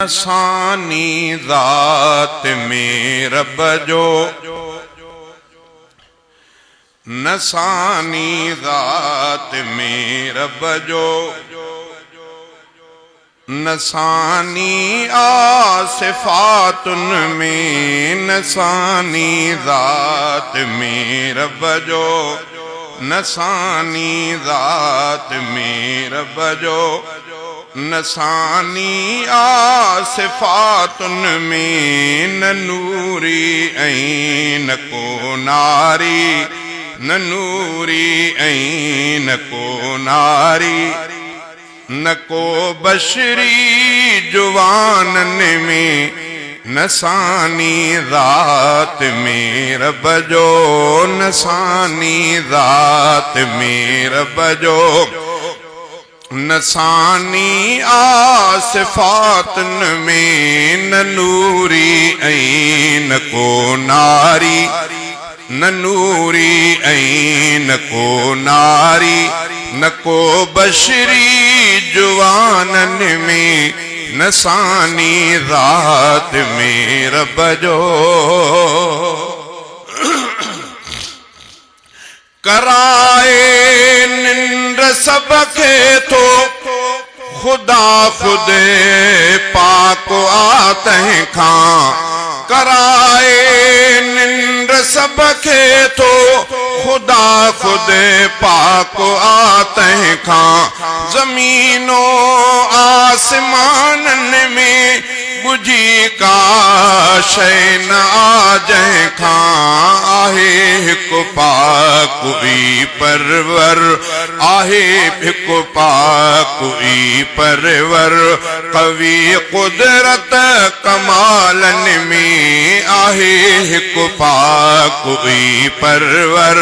نساني ذات ۾ رب جو، نساني ذات ۾ رب جو، نساني آ صفاتن ۾، نساني ذات ۾ رب جو، نساني ذات ۾ رب جو. نساني آ صفاتن ۾ نه نوري ۽ نه ڪو ناري، نه نوري ۽ نه ڪو ناري، نه ڪو بشري جوانن ۾، نساني ذات ۾ رب جو، نساني ذات ۾ رب جو. نساني آ صفاتن ۾ نه نوري ۽ نه ڪو ناري، نه نوري ۽ نه ڪو ناري، نه ڪو بشري جوانن ۾، نساني ذات ۾ رب جو. ڪرائي ننڊ سڀ کي ٿو خدا خود پاڪ آ تنهن کان ڪرائي ننڊ سڀ کي ٿو خدا خود پاڪ آ تنهن کان زمين و آسمانن ۾ ڳجهي ڪا شيء نه آ جنهن کان آهي هڪ پاڪ ئي پرور، آهي هڪ پاڪ ئي پرور، قوي قدرت ڪمالن ۾ آهي هڪ پاڪ ئي پرور،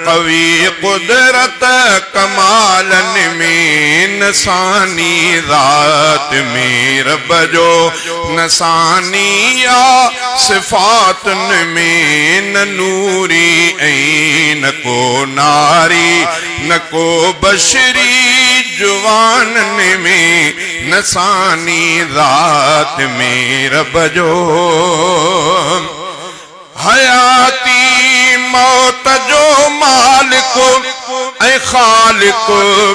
قوي قدرت ڪمالن ۾ نساني ذات ۾ رب جو نساني آ صفاتن ۾ نه نوري ۽ نه ڪو ناري نه ڪو بشري جوانن ۾ نساني ذات ۾ رب جو. حياتي موت جو مالڪ ۽ خالق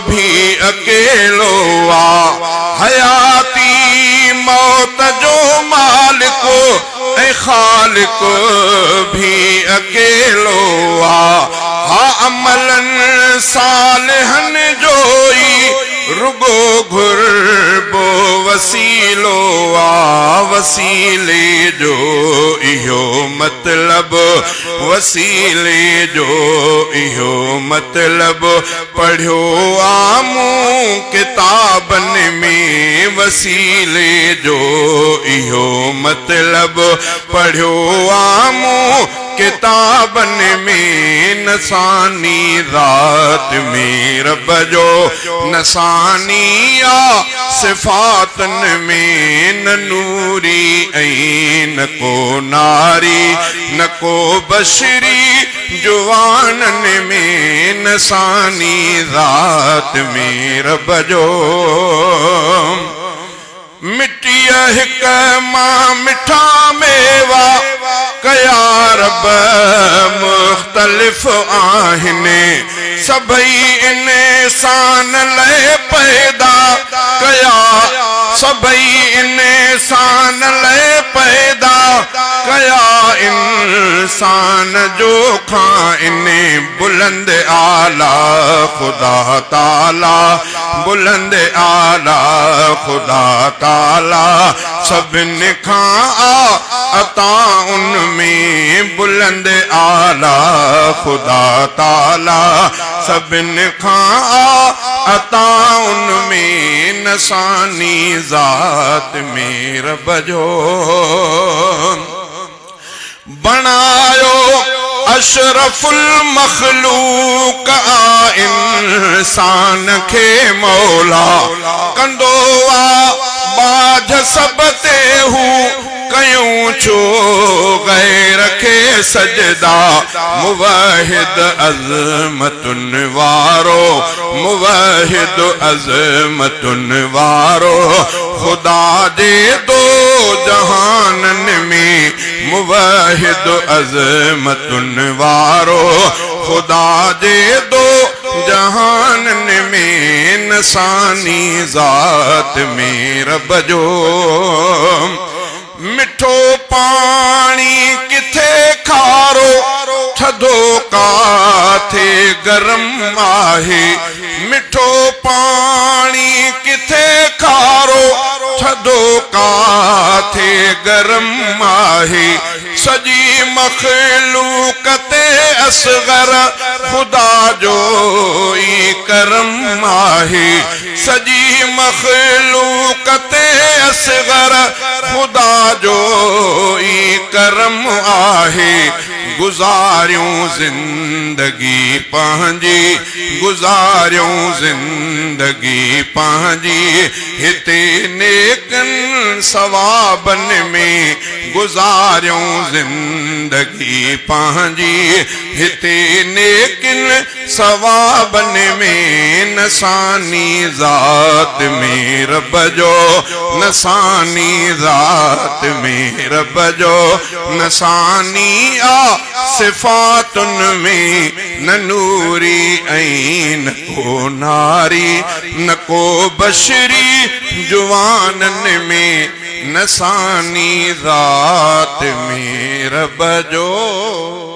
ڀي اڪيلو آ. حياتي موت جو مالڪ ۽ خالق ڀي اڪيلو آ. ها عملن صالحن جو ئي رڳو گهربو وسيلو آ وسيلي جو اهو مطلب وسيلي جو اهو مطلب پڙهيو آ مون ڪتابن ۾ وسيلي جو اهو مطلب پڙهيو آ مون ڪتابن ۾ نساني ذات ۾ رب جو نساني آ صفاتن ۾ نه نوري ۽ نه ڪو ناري نه ڪو بشري جوانن ۾ نساني ذات ۾ رب جو. مٽيء هڪ مان مٺا ميوا ڪيا رب مختلف آهن سڀئي انسان لئه پيدا ڪيا سڀئي انسان لئه پيدا ڪيا انسان جو کانئن بلند اعليٰ خدا تعاليٰ بلند اعليٰ خدا تعاليٰ سڀن کان آ عطا ان ۾ بلند اعليٰ خدا تعاليٰ سڀن کان آ عطا ان ۾ نساني ذات ۾ رب جو بڻايو اشرف المخلوق آ انسان کي مولا ڪندو آ ٻاجهه سڀ تي هو ڪيون ڇو غير کي سجدا موحد عظمتن وارو موحد عظمتن وارو خدا جي دو. واحد عظمتن وارو خدا جي دو جهانن ۾ نساني ذات ۾ رب جو مٺو پاڻي ڪٿي کارو ٿڌو ڪاٿي گرم آهي مٺو پاڻي ڪٿي کارو ٿڌو ڪاٿي گرم آهي سڄي مخلوق تي اصغر خدا جو ئي ڪرم آهي سڄي مخلوق تي اصغر خدا جو ئي ڪرم آهي گذاريون زندگي پنهنجي گذاريون زندگي پنهنجي هتي نيڪن ثوابن ۾ گذاريون زندگي پنهنجي هتي نيڪن ثوابن ۾ نساني ذات ۾ رب جو نساني ذات ۾ رب جو نساني آ صفاتن ۾ نه نوري ۽ نه ڪو ناري نه ڪو بشري جوانن ۾ نساني ذات ۾ رب جو.